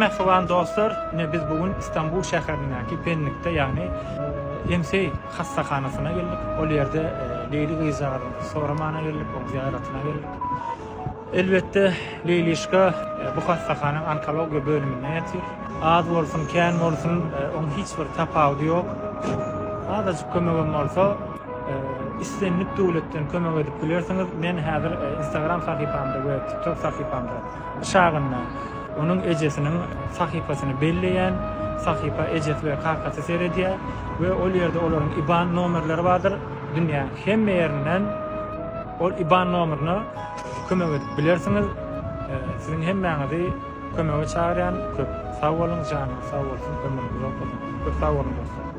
mähriban dostlar, ine biz bu gün Istanbul şäherindäki Pendikde, ýagny Emseý hassahanasyna geldik. Ol ýerde Leýli gyzjagazymyzy soramana geldik, oň zyýaratyna geldik. Elbetde, Leýlişka bu hassahanaň onkologiýa bölüminde ýatyr. Az bolsun, kän bolsun, oň hiç bir tapawudy ýok. Azajyk kömegem bolsa, islendik döwletden kömek edip bilersiňiz. Men häzir Instagram sahypamda we TikTok sahypamda aşagynda onuň ejesiniň sahypasyny belleýän, sahypa ejesi we kakasy seredýär we ol ýerde olaryň IBAN nomerleri bardyr. Dünýäň hemme ýerinden ol IBAN nomerine kömek edip bilersiňiz. Siziň hemmäňizi kömege çagyrýan. Köp sag boluň, janyňyz sag bolsun, ömrüňiz uzak bolsun. Köp sag boluň dostlar.